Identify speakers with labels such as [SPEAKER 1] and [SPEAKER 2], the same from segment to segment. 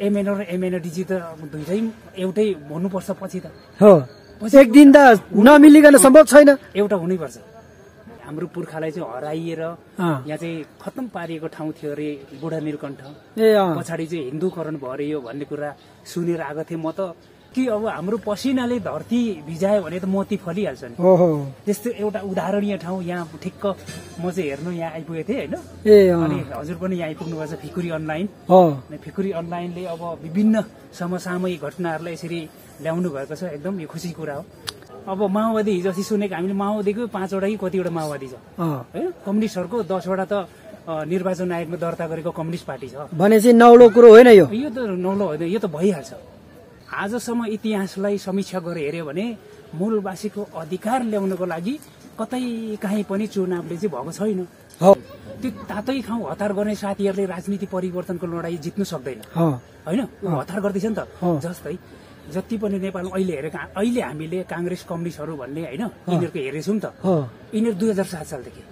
[SPEAKER 1] MNO र एमएनओडिजी त दुईटै एउटै हुनुपर्छ पछि त
[SPEAKER 2] हो एक दिन त नमिलिकन सम्भव छैन
[SPEAKER 1] एउटा हुनैपर्छ हाम्रो पुर्खालाई चाहिँ हराइएर यहाँ चाहिँ खत्तम पारिएको ठाउँ थियो अरे बुढा नीलकण्ठ पछाडि चाहिँ हिन्दूकरण भयो अरे यो भन्ने कुरा सुनेर आएको थिएँ म त कि अब हाम्रो पसिनाले धरती भिजायो भने त मोती फलिहाल्छ नि त्यस्तो एउटा उदाहरणीय ठाउँ यहाँ ठिक्क म चाहिँ हेर्नु यहाँ आइपुगेको थिएँ होइन अनि हजुर पनि यहाँ आइपुग्नु भएको छ फिकुरी अनलाइन फिकुरी अनलाइनले अब विभिन्न समसामयिक घटनाहरूलाई यसरी ल्याउनु भएको छ एकदम यो खुसीको कुरा हो अब माओवादी हिजो अस्ति सुनेको हामीले माओवादीको 5वटा कि कतिवटा माओवादी छ होइन कम्युनिस्टहरूको 10वटा त निर्वाचन आयोगमा दर्ता गरेको कम्युनिस्ट पार्टी छ
[SPEAKER 2] भने चाहिँ नौलो कुरो होइन यो
[SPEAKER 1] त नौलो होइन यो त भइहाल्छ आजसम्म इतिहासलाई समीक्षा गरेर हेर्यो भने मूलवासीको अधिकार ल्याउनको लागि कतै काहीँ पनि चुनावले चाहिँ भएको छैन त्यो तातै ठाउँ हतार गर्ने साथीहरूले राजनीति परिवर्तनको लडाईँ जित्नु सक्दैन होइन हतार गर्दैछ नि त जस्तै जति पनि नेपालमा अहिले हामीले कांग्रेस कम्युनिस्टहरू भन्ने होइन यिनीहरूको हेरेछौँ नि त यिनीहरू 2007 सालदेखि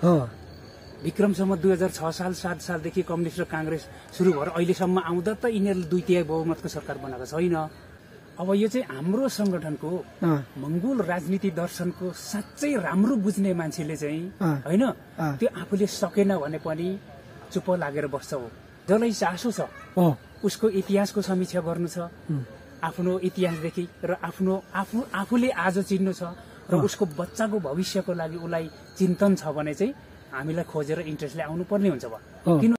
[SPEAKER 1] विक्रमसम्म 2006 साल 7 सालदेखि कम्युनिस्ट र कांग्रेस सुरु भएर अहिलेसम्म आउँदा त यिनीहरूले 2/3 बहुमतको सरकार बनाएको छैन अब यो चाहिँ हाम्रो संगठनको मंगोल राजनीति दर्शनको साँच्चै राम्रो बुझ्ने मान्छेले चाहिँ होइन त्यो आफूले सकेन भने पनि चुप लागेर बस्छ हो जसलाई चासो छ उसको इतिहासको समीक्षा गर्नु छ आफ्नो इतिहासदेखि र आफूले आज चिन्नु छ र उसको बच्चाको भविष्यको लागि उसलाई चिन्तन छ भने चाहिँ हामीलाई खोजेर इन्ट्रेस्टले आउनु पर्ने हुन्छ किन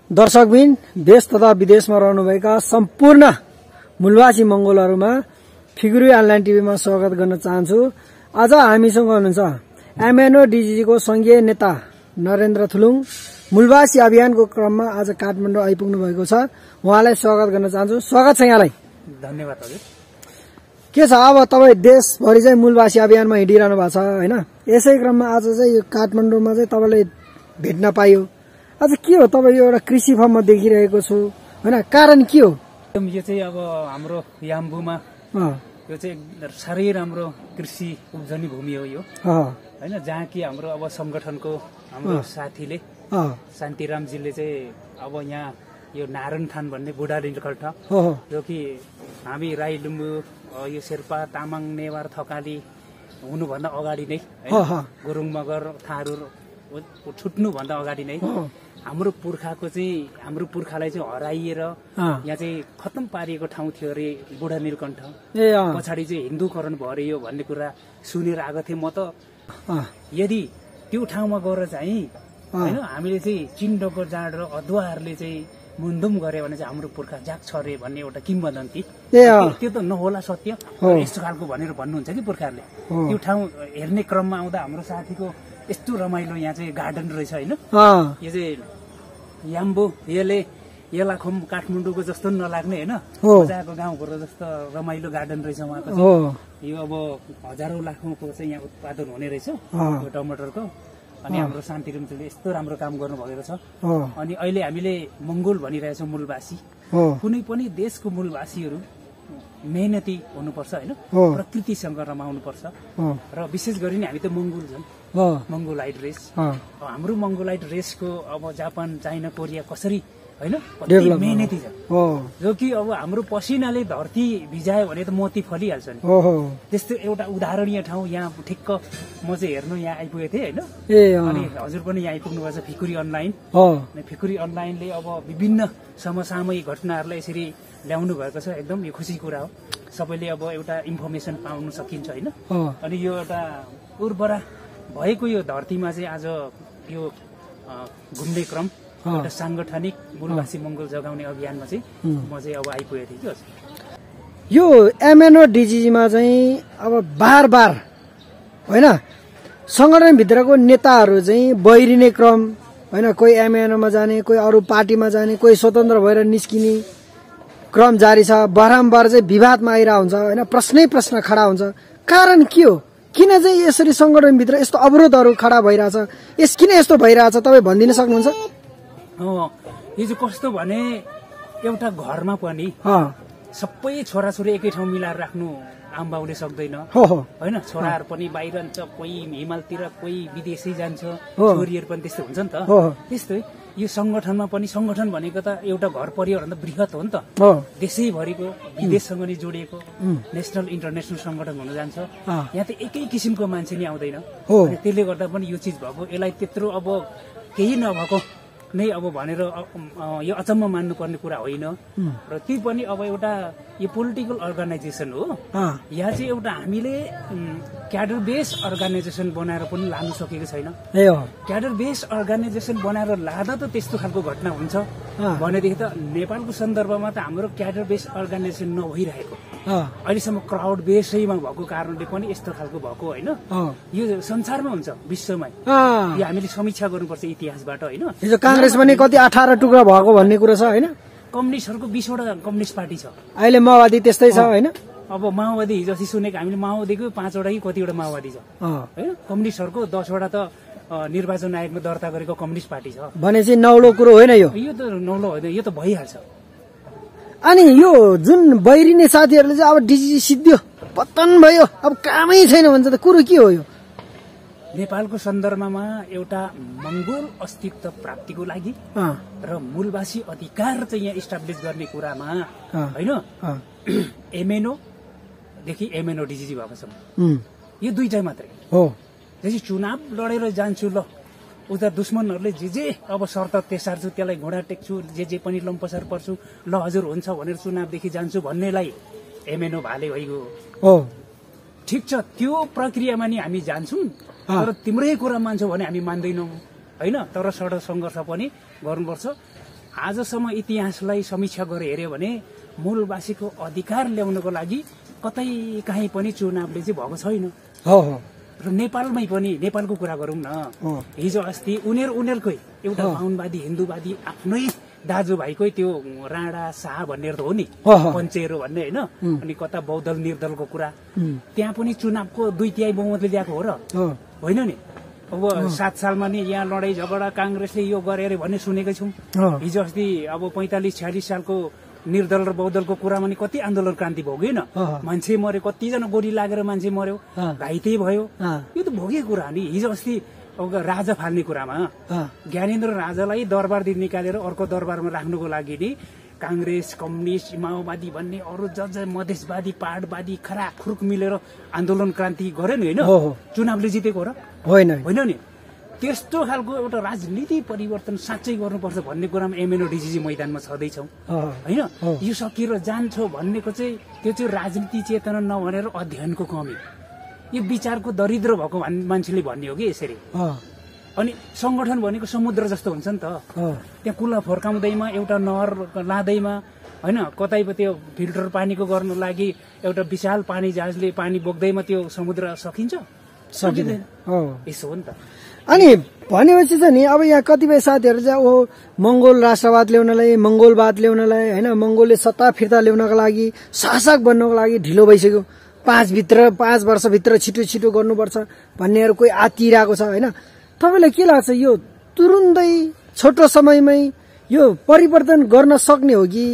[SPEAKER 2] दर्शकबिन देश तथा विदेशमा रहनुभएका सम्पूर्ण मूलवासी मंगोलहरुमा फिकुरी अनलाइन टिभीमा स्वागत गर्न चाहन्छु। आज हामीसँग हुनुहुन्छ एमएनओडिजीको संघीय नेता नरेन्द्र थुलुङ मूलवासी अभियानको क्रममा आज काठमाडौँ आइपुग्नु भएको छ। उहाँलाई स्वागत गर्न चाहन्छु। स्वागत छ यहाँलाई।
[SPEAKER 1] धन्यवाद हजुर।
[SPEAKER 2] के छ अब तपाई देशभरि चाहिँ मूलवासी अभियानमा हिँडिरहनु भएको छ हैन? यसै क्रममा आज चाहिँ यो काठमाडौँमा चाहिँ तपाईलाई भेट्न पाइयो। आज के हो तपाईँ यो एउटा कृषि फर्ममा देखिरहेको छु हैन? कारण के हो?
[SPEAKER 1] यो चाहिँ अब हाम्रो याम्बुमा यो चाहिँ साह्रै राम्रो कृषि उब्जनी भूमि हो यो हैन, जहाँ कि हाम्रो अब संगठनको हाम्रो साथीले शान्तिरामजीले चाहिँ अब यहाँ यो नारायण थान भन्ने बुढा नीलकण्ठ जो कि हामी राई लिम्बू यो शेर्पा तामाङ नेवार थकाली हुनुभन्दा अगाडि नै गुरुङ मगर थारू छुट्नुभन्दा अगाडि नै हाम्रो पुर्खालाई चाहिँ हराइएर यहाँ चाहिँ खत्तम पारिएको ठाउँ थियो अरे बुढा नीलकण्ठ। पछाडि चाहिँ हिन्दूकरण भयो अरे यो भन्ने कुरा सुनेर आएको थिएँ म त। यदि त्यो ठाउँमा गएर चाहिँ होइन हामीले चाहिँ चिन्डोको जाँड र अदुवाहरूले चाहिँ मुन्दुम गरे भने चाहिँ हाम्रो पुर्खा जाग्छ अरे भन्ने एउटा किम्बदन्ती। त्यो त नहोला सत्य यस्तो खालको भनेर भन्नुहुन्छ कि पुर्खाहरूले। त्यो ठाउँ हेर्ने क्रममा आउँदा हाम्रो साथीको यस्तो रमाइलो यहाँ चाहिँ गार्डन रहेछ होइन। यो चाहिँ याम्बु यलाखोम काठमाडौँको जस्तो नलाग्ने होइन, मजाको गाउँघर जस्तो रमाइलो गार्डन रहेछ उहाँको चाहिँ। यो अब हजारौं लाखौंको चाहिँ यहाँ उत्पादन हुने रहेछ यो टमाटरको। अनि हाम्रो शान्तिरामजीले यस्तो राम्रो काम गर्नुभएको रहेछ। अनि अहिले हामीले मंगोल भनिरहेछौँ मूलवासी। कुनै पनि देशको मूलवासीहरू मेहनती हुनुपर्छ होइन, प्रकृतिसँग रमाउनुपर्छ। र विशेष गरी नै हामी त मंगोल छौँ, मंगोलाइट रेस। हाम्रो मंगोलाइट रेसको अब जापान चाइना कोरिया कसरी होइन मेहनती छ, जो कि अब हाम्रो पसिनाले धरती भिजायो भने त मोती फलिहाल्छ नि। त्यस्तो एउटा उदाहरणीय ठाउँ यहाँ ठिक्क म चाहिँ हेर्नु यहाँ आइपुगेको थिएँ होइन। अनि हजुर पनि यहाँ आइपुग्नु भएको छ फिकुरी अनलाइन। फिकुरी अनलाइनले अब विभिन्न समसामयिक घटनाहरूलाई यसरी ल्याउनु भएको छ, एकदम यो खुसीको कुरा हो। सबैले अब एउटा इन्फर्मेसन पाउन सकिन्छ होइन। अनि यो एउटा उर्वरा भएको यो धरतीमा चाहिँ आज यो घुम्ने क्रम एउटा सांगठनिक मूलवासी मंगोल जगाउने अभियानमा चाहिँ म चाहिँ अब आइपुगेको थिएँ कि।
[SPEAKER 2] यो एमएनओडिजीमा चाहिँ अब बार बार होइन संगठनभित्रको नेताहरू चाहिँ बहिरिने क्रम होइन, कोही एमएनओमा जाने, कोही अरू पार्टीमा जाने, कोही स्वतन्त्र भएर निस्किने क्रम जारी छ। बारम्बार चाहिँ विवादमा आइरहेको हुन्छ होइन, प्रश्न खडा हुन्छ। कारण के हो? किन चाहिँ यसरी संगठनभित्र यस्तो अवरोधहरू खडा भइरहेछ? किन यस्तो भइरहेछ तपाईँ भनिदिन सक्नुहुन्छ?
[SPEAKER 1] यो चाहिँ कस्तो भने एउटा घरमा पनि सबै छोराछोरी एकै ठाउँ मिलाएर राख्नु आम बाउले सक्दैन होइन छोराहरू पनि बाहिर जान्छ कोही हिमालतिर कोही विदेशै जान्छ छोरीहरू पनि त्यस्तो हुन्छ नि त त्यस्तै यो संगठनमा पनि संगठन भनेको त एउटा घर परिवार भन्दा बृहत हो नि त देशैभरिको विदेशसँग नि जोडिएको नेसनल इन्टरनेसनल संगठन हुन जान्छ यहाँ त एकै किसिमको मान्छे नि आउँदैन त्यसले गर्दा पनि यो चिज भएको यसलाई त्यत्रो अब केही नभएको नै अब भनेर यो अचम्म मान्नुपर्ने कुरा होइन र त्यो पनि अब एउटा यो पोलिटिकल अर्गनाइजेसन हो यहाँ चाहिँ एउटा हामीले क्याडर बेस अर्गनाइजेसन बनाएर पनि लानु सकेको छैन क्याडर बेस अर्गनाइजेसन बनाएर लाँदा त त्यस्तो खालको घटना हुन्छ भनेदेखि त नेपालको सन्दर्भमा त हाम्रो क्याडर बेस अर्गनाइजेसन नभइरहेको अहिलेसम्म क्राउड बेसैमा भएको कारणले पनि यस्तो खालको भएको होइन यो संसारमा हुन्छ विश्वमै यो हामीले समीक्षा गर्नुपर्छ इतिहासबाट होइन
[SPEAKER 2] कांग्रेस पनि कति 18 टुक्रा भएको भन्ने कुरा छ होइन
[SPEAKER 1] कम्युनिस्टहरूको 20 वटा कम्युनिस्ट पार्टी छ
[SPEAKER 2] अहिले माओवादी त्यस्तै छ होइन
[SPEAKER 1] अब माओवादी हिजो अस्ति सुनेको हामीले माओवादीको 5 वटा कि कतिवटा माओवादी छ होइन कम्युनिस्टहरूको 10 वटा त निर्वाचन आयोगमा दर्ता गरेको कम्युनिस्ट पार्टी छ
[SPEAKER 2] भने चाहिँ नौलो कुरो होइन यो
[SPEAKER 1] त नौलो होइन यो त भइहाल्छ
[SPEAKER 2] अनि यो जुन बैरिने साथीहरूले चाहिँ अब डिजिजी सिद्धियो पतन भयो अब कामै छैन भन्छ त कुरो के हो यो
[SPEAKER 1] नेपालको सन्दर्भमा एउटा मंगोल अस्तित्व प्राप्तिको लागि र मूलवासी अधिकार चाहिँ यहाँ इस्टाब्लिस गर्ने कुरामा होइन एमएनओ देखि एमएनओ डिजिजी भएकोसम्म यो दुईटा मात्रै
[SPEAKER 2] हो
[SPEAKER 1] जस्तै चुनाव लडेर जान्छु ल उता दुश्मनहरूले जे अब शर्त तेसार्छु त्यसलाई घोडा टेक्छु जे पनि लम्पसार पर्छु ल हजुर हुन्छ भनेर चुनावदेखि जान्छु भन्नेलाई एमएनओ भाले भइगयो
[SPEAKER 2] हो
[SPEAKER 1] ठिक छ त्यो प्रक्रियामा नि हामी जान्छौँ तर तिम्रै कुरा मान्छौ भने हामी मान्दैनौँ होइन तर सडक सङ्घर्ष पनि गर्नुपर्छ आजसम्म इतिहासलाई समीक्षा गरेर हेर्यो भने मूलवासीको अधिकार ल्याउनको लागि कतै काहीँ पनि चुनावले चाहिँ भएको छैन र नेपालमै पनि नेपालको कुरा गरौँ न हिजो अस्ति उनीहरूकै एउटा बाहुनवादी हिन्दूवादी आफ्नै दाजुभाइकै त्यो राणा शाह भन्ने त हो नि पञ्चेरो भन्ने होइन अनि कता बहुदल निर्दलको कुरा त्यहाँ पनि चुनावको 2/3 बहुमतले ल्याएको हो र होइन नि अब 7 सालमा नि यहाँ लडाई झगडा कांग्रेसले यो गरे अरे भन्ने सुनेकै छौँ हिजो अस्ति अब 45-46 सालको निर्दल र बहुदलको कुरामा नि कति आन्दोलन क्रान्ति भोगेन मान्छे मर्यो कतिजना गोली लागेर मान्छे मर्यो घाइते भयो यो त भोगेको कुरा नि हिजो अस्ति अब राजा फाल्ने कुरामा ज्ञानेन्द्र राजालाई दरबारदेखि निकालेर अर्को दरबारमा राख्नुको लागि नि कांग्रेस कम्युनिस्ट माओवादी भन्ने अरू मधेसवादी पहाडवादी खराखुरुक मिलेर आन्दोलन क्रान्ति गरे नि होइन चुनावले जितेको र होइन नि त्यस्तो खालको एउटा राजनीति परिवर्तन साँच्चै गर्नुपर्छ भन्ने कुरामा एमएनओ डिजिजी मैदानमा छँदैछौँ होइन यो सकिएर जान्छ भन्नेको चाहिँ त्यो चाहिँ राजनीति चेतना नभनेर अध्ययनको कमी यो विचारको दरिद्र भएको मान्छेले भन्ने हो कि यसरी अनि संगठन भनेको समुद्र जस्तो हुन्छ नि त त्यहाँ कुला फर्काउँदैमा एउटा नहर लाँदैमा होइन कतै त्यो फिल्टर पानीको गर्नु लागि एउटा विशाल पानी जहाजले पानी बोक्दैमा त्यो समुद्र सकिन्छ सकिँदैन यसो हो नि त
[SPEAKER 2] अनि भनेपछि चाहिँ नि अब यहाँ कतिपय साथीहरू चाहिँ ओ मंगोल राष्ट्रवाद ल्याउनलाई मंगोलवाद ल्याउनलाई होइन मंगोलले सत्ता फिर्ता ल्याउनको लागि शासक बन्नको लागि ढिलो भइसक्यो 5 वर्षभित्र छिटो छिटो गर्नुपर्छ भन्नेहरू कोही आतिरहेको छ होइन तपाईँलाई के लाग्छ यो तुरुन्तै छोटो समयमै यो परिवर्तन गर्न सक्ने हो कि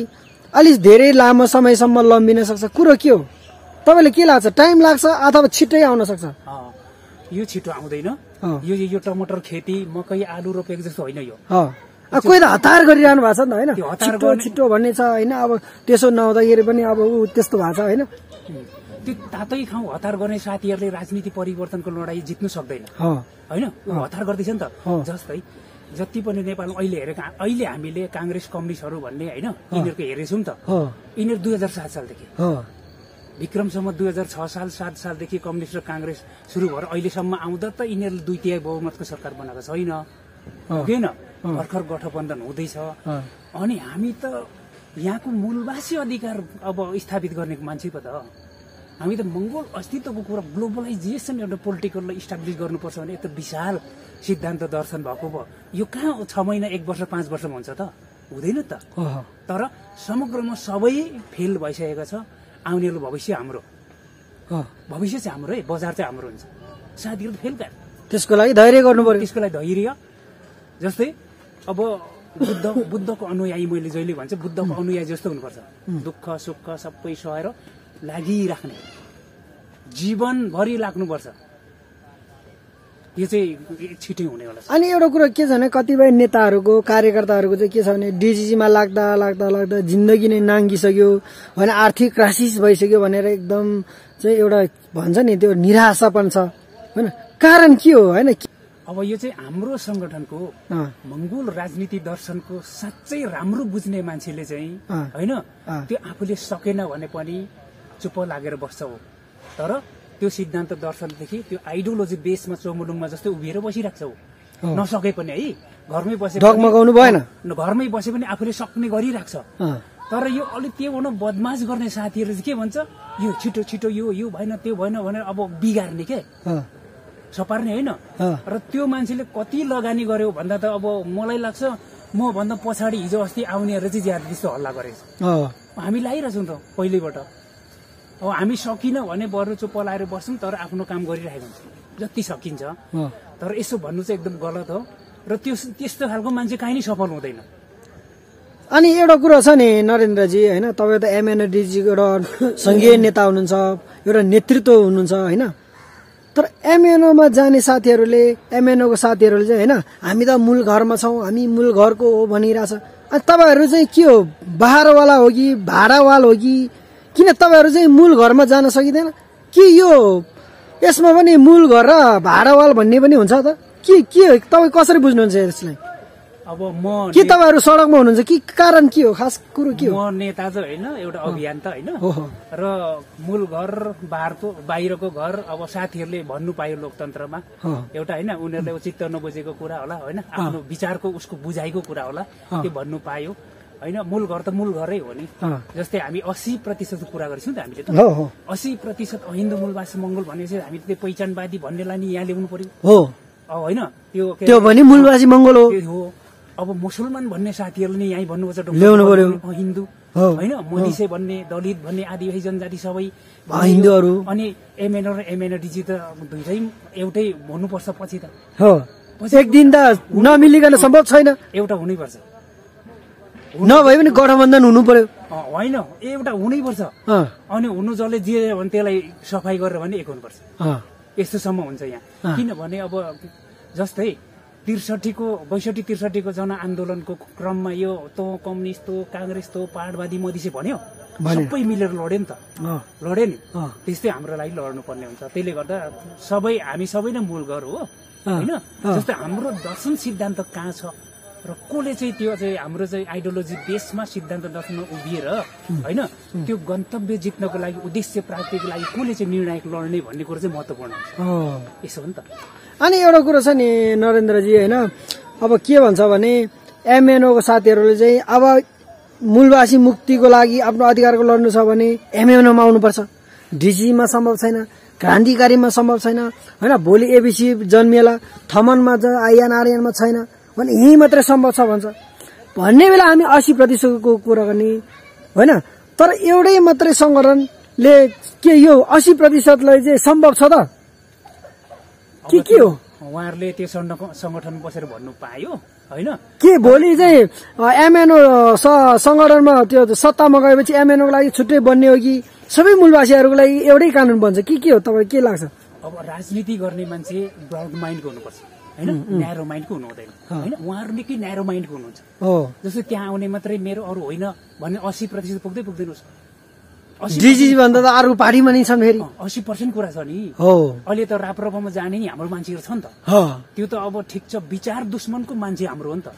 [SPEAKER 2] अलिक धेरै लामो समयसम्म लम्बिन सक्छ कुरो के हो तपाईँलाई के लाग्छ टाइम लाग्छ अथवा छिट्टै आउन सक्छ
[SPEAKER 1] यो छिटो आउँदैन यो टमाटर खेती मकै आलु रोपेको जस्तो होइन यो
[SPEAKER 2] कोही त हतार गरिरहनु भएको छ नि त होइन छिटो भन्ने छ होइन अब त्यसो नहुँदाखेरि पनि अब त्यस्तो भएको छ होइन
[SPEAKER 1] त्यो तातै खाउँ हतार गर्ने साथीहरूले राजनीति परिवर्तनको लडाई जित्नु सक्दैन होइन हतार गर्दैछ नि त जस्तै जति पनि नेपालमा अहिले हामीले कांग्रेस कम्युनिस्टहरू भन्ने होइन यिनीहरूको हेरेछौँ त यिनीहरू 2007 सालदेखि विक्रमसम्म 2006 साल 7 सालदेखि कम्युनिस्ट र कांग्रेस सुरु भएर अहिलेसम्म आउँदा त यिनीहरूले 2/3 बहुमतको सरकार बनाएको छैन होइन भर्खर गठबन्धन हुँदैछ अनि हामी त यहाँको मूलवासी अधिकार अब स्थापित गर्ने मान्छे पो त हामी त मंगोल अस्तित्वको कुरा ग्लोबलाइजेसन एउटा पोलिटिकललाई इस्टाब्लिस गर्नुपर्छ भने यस्तो विशाल सिद्धान्त दर्शन भएको भयो यो कहाँ 6 महिना 1 वर्ष 5 वर्षमा हुन्छ त हुँदैन त तर समग्रमा सबै फेल भइसकेको छ आउने भविष्य हाम्रो भविष्य चाहिँ हाम्रो है बजार चाहिँ हाम्रो हुन्छ साथीहरू त फेल का
[SPEAKER 2] त्यसको लागि धैर्य गर्नु पर्यो
[SPEAKER 1] त्यसको लागि धैर्य जस्तै अब बुद्धको अनुयायी मैले जहिले भन्छ बुद्धको अनुयायी जस्तो हुनुपर्छ दुःख सुख सबै सहेर लागिराख्ने जीवनभरि लाग्नुपर्छ, यो चाहिँ छिटै हुने होला।
[SPEAKER 2] अनि एउटा कुरा के छ भने कतिपय नेताहरूको कार्यकर्ताहरूको चाहिँ के छ भने डिजिजीमा लाग्दा लाग्दा लाग्दा जिन्दगी नै नाङ्गिसक्यो होइन, आर्थिक क्राइसिस भइसक्यो भनेर एकदम चाहिँ एउटा भन्छ नि त्यो निराशापन छ होइन, कारण के हो होइन?
[SPEAKER 1] अब यो चाहिँ हाम्रो संगठनको मंगोल राजनीति दर्शनको साँच्चै राम्रो बुझ्ने मान्छेले चाहिँ होइन त्यो आफूले सकेन भने पनि चुप्प लागेर बस्छ हो, तर त्यो सिद्धान्त दर्शनदेखि त्यो आइडियोलोजी बेसमा चोमुलुङमा जस्तै उभिएर बसिरहेको छ हो, नसके पनि है घरमै बसे
[SPEAKER 2] ढकमगाउनु भएन,
[SPEAKER 1] घरमै बसे पनि आफूले सक्ने गरिरहेको छ। तर यो अलिक त्यो भनौँ बदमास गर्ने साथीहरू चाहिँ के भन्छ, यो छिटो छिटो यो भएन त्यो भएन भनेर अब बिगार्ने के सपार्ने होइन। र त्यो मान्छेले कति लगानी गर्यो भन्दा त अब मलाई लाग्छ म भन्दा पछाडि हिजो अस्ति आउनेहरू चाहिँ ज्यादा त्यस्तो हल्ला गरेको छ। हामी लागिरहेछौँ त पहिल्यैबाट, अब हामी सकिन भने बरु चुप्प लाएर बस्छौँ, तर आफ्नो काम गरिरहेको हुन्छ जति सकिन्छ। तर यसो भन्नु चाहिँ एकदम गलत हो, र त्यो त्यस्तो खालको मान्छे काहीँ नै सफल हुँदैन।
[SPEAKER 2] अनि एउटा कुरा छ नि नरेन्द्रजी होइन, तपाईँ त एमएनडीजीको एउटा सङ्घीय नेता हुनुहुन्छ, एउटा नेतृत्व हुनुहुन्छ होइन, तर एमएनओमा जाने साथीहरूले एमएनओको साथीहरूले चाहिँ होइन हामी त मूल घरमा छौँ, हामी मूल घरको हो भनिरहेछ। अनि तपाईँहरू चाहिँ के हो, बाह्रवाला हो कि भाडावाल हो कि किन तपाईँहरू चाहिँ मूल घरमा जान सकिँदैन कि? यो यसमा पनि मूल घर र भाडावाल भन्ने पनि हुन्छ त के तपाईँ कसरी बुझ्नुहुन्छ यसलाई?
[SPEAKER 1] अब म
[SPEAKER 2] के तपाईँहरू सडकमा हुनुहुन्छ कि कारण के हो, खास कुरो के हो?
[SPEAKER 1] म नेता चाहिँ होइन, एउटा अभियन्ता होइन, र मूल घर बाहिरको घर अब साथीहरूले भन्नु पायो लोकतन्त्रमा एउटा होइन, उनीहरूले चित्त नबुझेको कुरा होला होइन, आफ्नो विचारको उसको बुझाइको कुरा होला, त्यो भन्नु पायो होइन। मूल घर त मूल घरै हो नि, जस्तै हामी 80% कुरा गरेछौँ त हामीले त 80% हिन्दू मूलवासी मंगोल भनेपछि हामी त्यो पहिचानवादी भन्नेलाई नि यहाँ ल्याउनु पर्यो होइन,
[SPEAKER 2] त्यो भने मूलवासी मंगोल
[SPEAKER 1] हो। अब मुसलमान भन्ने साथीहरूले नि यहीँ भन्नुपर्छ
[SPEAKER 2] ल्याउनु पर्यो,
[SPEAKER 1] हिन्दू होइन, मनिसे भन्ने, दलित भन्ने, आदिवासी जनजाति सबै
[SPEAKER 2] हिन्दूहरू।
[SPEAKER 1] अनि एमएनओ र एमएनडीजी त दुईटै एउटै हुनुपर्छ पछि त,
[SPEAKER 2] एक दिन त नमिलिकन सम्भव छैन,
[SPEAKER 1] एउटा हुनैपर्छ,
[SPEAKER 2] नभए पनि गठबन्धन हुनु पर्यो
[SPEAKER 1] होइन, एउटा हुनैपर्छ। अनि हुनु जसले जे भने त्यसलाई सफाई गरेर भने एक हुनुपर्छ, यस्तोसम्म हुन्छ यहाँ। किनभने अब जस्तै 62-63 जनआन्दोलनको क्रममा यो त कम्युनिस्ट त कांग्रेस त पहाडवादी मधेसी भन्यो, सबै मिलेर लड्यो नि त, लड्यो नि, त्यस्तै हाम्रो लागि लड्नुपर्ने हुन्छ। त्यसले गर्दा हामी सबै नै मूल घर हो होइन। जस्तै हाम्रो दर्शन सिद्धान्त कहाँ छ र कसले चाहिँ त्यो चाहिँ हाम्रो चाहिँ आइडियोलोजी बेसमा सिद्धान्त दर्शनमा उभिएर होइन त्यो गन्तव्य जित्नको लागि, उद्देश्य प्राप्तिको लागि कसले चाहिँ निर्णायक लड्ने भन्ने कुरो चाहिँ महत्त्वपूर्ण हुन्छ, यसो हो नि त।
[SPEAKER 2] अनि एउटा कुरो छ नि नरेन्द्रजी होइन, अब के भन्छ भने एमएनओको साथीहरूले चाहिँ अब मूलवासी मुक्तिको लागि आफ्नो अधिकारको लड्नु छ भने एमएनओमा आउनुपर्छ, डिजीमा सम्भव छैन, क्रान्तिकारीमा सम्भव छैन होइन, भोलि एबिसी जन्मिएला, थमनमा आइएनआरएनमा छैन भने यही मात्रै सम्भव छ भन्छ। भन्ने बेला हामी 80%को कुरा गर्ने होइन, तर एउटै मात्रै संगठनले के यो 80%लाई चाहिँ सम्भव छ त के हो?
[SPEAKER 1] उहाँहरूले त्यो संगठन बसेर भन्नु पायो होइन,
[SPEAKER 2] के भोलि चाहिँ एमएनओ संगठनमा त्यो सत्तामा गएपछि एमएनओको लागि छुट्टै बन्ने हो कि सबै मूलवासीहरूको लागि एउटै कानून बन्छ कि के हो, तपाईँ के लाग्छ?
[SPEAKER 1] अब राजनीति गर्ने मान्छे ब्रड माइन्डको हुनुपर्छ होइन, न्यारो माइन्डको हुनु हुँदैन होइन। उहाँहरू निकै न्यारो माइन्डको हुनुहुन्छ, जस्तै त्यहाँ आउने मात्रै मेरो अरू होइन भन्ने 80% पुग्दैन उसको।
[SPEAKER 2] डिजी भन्दा त अरू पार्टीमा नि छन् फेरि
[SPEAKER 1] 80% कुरा छ नि। अहिले त राप्रपामा जाने नि हाम्रो मान्छेहरू छ नि त, त्यो त अब ठिक छ विचार दुश्मनको मान्छे हाम्रो हो नि त,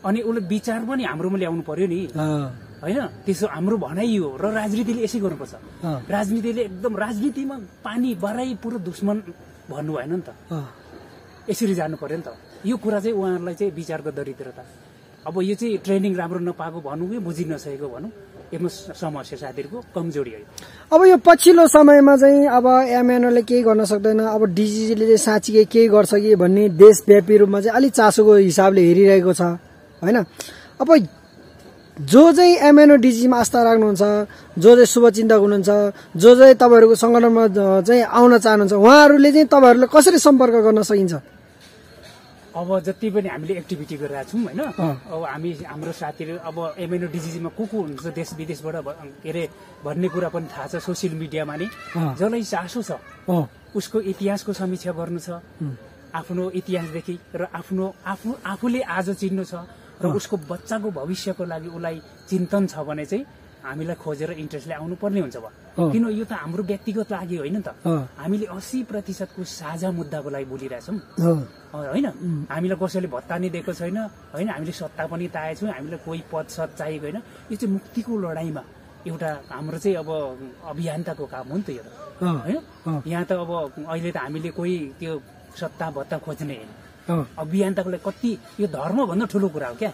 [SPEAKER 1] अनि उसले विचार पनि हाम्रोमा ल्याउनु पर्यो नि होइन। त्यसो हाम्रो भनाइ हो र राजनीतिले यसै गर्नुपर्छ। राजनीतिले एकदम राजनीतिमा पानी बराई पुरो दुश्मन भन्नु भएन नि त, यसरी जानु पर्यो नि त। यो कुरा चाहिँ उहाँहरूलाई चाहिँ विचारको दरिद्रता, अब यो चाहिँ ट्रेनिङ राम्रो नपाएको भनौँ कि बुझि नसकेको भनौँ, यसमा समस्या साथीहरूको कमजोरी हो।
[SPEAKER 2] अब यो पछिल्लो समयमा चाहिँ अब एमएनओले केही गर्न सक्दैन, अब डिजिजीले चाहिँ साँच्चीकै केही गर्छ कि भन्ने देशव्यापी रूपमा चाहिँ अलिक चासोको हिसाबले हेरिरहेको छ होइन। अब जो चाहिँ एमएनओ डिजीमा आस्था राख्नुहुन्छ, जो चाहिँ शुभचिन्तक हुनुहुन्छ, जो चाहिँ तपाईँहरूको सङ्गठनमा चाहिँ आउन चाहनुहुन्छ, उहाँहरूले चाहिँ तपाईँहरूले कसरी सम्पर्क गर्न सकिन्छ?
[SPEAKER 1] अब जति पनि हामीले एक्टिभिटी गरिरहेको छौँ होइन, अब हाम्रो साथीहरू अब एमएनओ डिजिजीमा को हुन्छ देश विदेशबाट के अरे भन्ने कुरा पनि थाहा छ। सोसियल मिडियामा नि जसलाई चासो छ उसको इतिहासको समीक्षा गर्नु छ, आफ्नो इतिहासदेखि र आफूले आज चिन्नु छ र उसको बच्चाको भविष्यको लागि उसलाई चिन्तन छ भने चाहिँ हामीलाई खोजेर इन्ट्रेस्टले आउनु पर्ने हुन्छ। किन यो त हाम्रो व्यक्तिगत लागि होइन नि त, हामीले 80% को साझा मुद्दाको लागि बोलिरहेछौँ होइन। हामीलाई कसैले भत्ता नि दिएको छैन होइन, हामीले सत्ता पनि पाएछौँ, हामीलाई कोही पद सद चाहिएको होइन। यो चाहिँ मुक्तिको लडाईँमा एउटा हाम्रो चाहिँ अब अभियन्ताको काम हो नि त यो होइन। यहाँ त अब अहिले त हामीले कोही त्यो सत्ता भत्ता खोज्ने होइन, अभियन्ताको लागि कति यो धर्मभन्दा ठुलो कुरा हो क्या।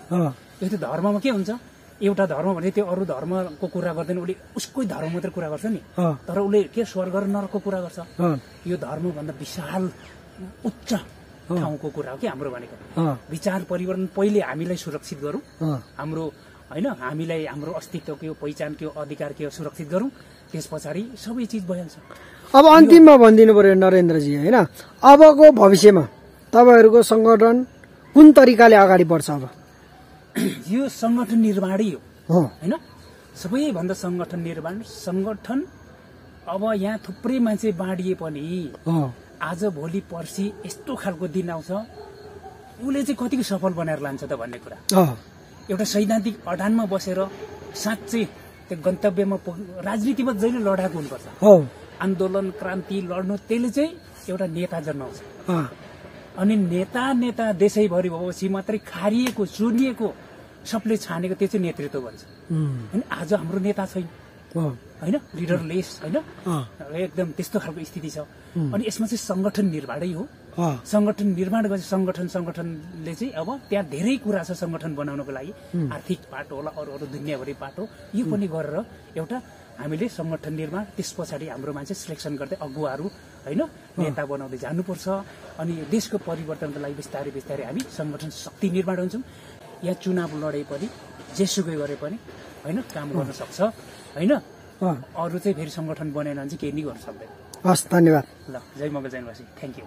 [SPEAKER 1] यो त धर्ममा के हुन्छ, एउटा धर्म भने त्यो अरू धर्मको कुरा गर्दैन, उसले उसकै धर्म मात्रै कुरा गर्छ नि, तर उसले के स्वर्ग र नरकको कुरा गर्छ। यो धर्मभन्दा विशाल उच्च ठाउँको कुरा हो कि हाम्रो भनेको। विचार परिवर्तन पहिले हामीलाई सुरक्षित गरौँ, हाम्रो होइन हामीलाई हाम्रो अस्तित्वको पहिचान के अधिकार के सुरक्षित गरौँ, त्यस पछाडि सबै चिज भइहाल्छ।
[SPEAKER 2] अब अन्तिममा भनिदिनु पर्यो नरेन्द्रजी होइन, अबको भविष्यमा तपाईँहरूको संगठन कुन तरिकाले अगाडि बढ्छ? अब
[SPEAKER 1] यो संगठन निर्माणै हो होइन, सबैभन्दा संगठन निर्माण। संगठन अब यहाँ थुप्रै मान्छे बाँडिए पनि आज भोलि पर्सि यस्तो खालको दिन आउँछ उसले चाहिँ कतिको सफल बनाएर लान्छ त भन्ने कुरा। एउटा सैद्धान्तिक अडानमा बसेर साँच्चै त्यो गन्तव्यमा राजनीतिमा जहिले लडाएको हुनुपर्छ, आन्दोलन क्रान्ति लड्नु, त्यसले चाहिँ एउटा नेता जन्माउँछ। अनि नेता देशैभरि भएपछि मात्रै खारिएको चुनिएको सबले छानेको त्यो चाहिँ नेतृत्व भन्छ होइन। आज हाम्रो नेता छैन होइन, लिडरलेस होइन, एकदम त्यस्तो खालको स्थिति छ। अनि यसमा चाहिँ संगठन निर्माणै हो। संगठन निर्माण गरेपछि संगठनले चाहिँ अब त्यहाँ धेरै कुरा छ संगठन बनाउनको लागि, आर्थिक पाटो होला, अरू दुनियाँभरि पाटो, यो पनि गरेर एउटा हामीले संगठन निर्माण, त्यस पछाडि हाम्रो मान्छे सिलेक्सन गर्दै अगुवाहरू होइन नेता बनाउँदै जानुपर्छ। अनि देशको परिवर्तनको लागि बिस्तारै बिस्तारै हामी संगठन शक्ति निर्माण हुन्छौँ। यहाँ चुनाव लडे पनि जेसुकै गरे पनि होइन काम गर्न सक्छ होइन। अरू चाहिँ फेरि संगठन बनेन भने चाहिँ केही नै गर्न सक्दैन।
[SPEAKER 2] हस्, धन्यवाद।
[SPEAKER 1] ल, जय मङ्गल जयवासी, थ्याङ्क यू।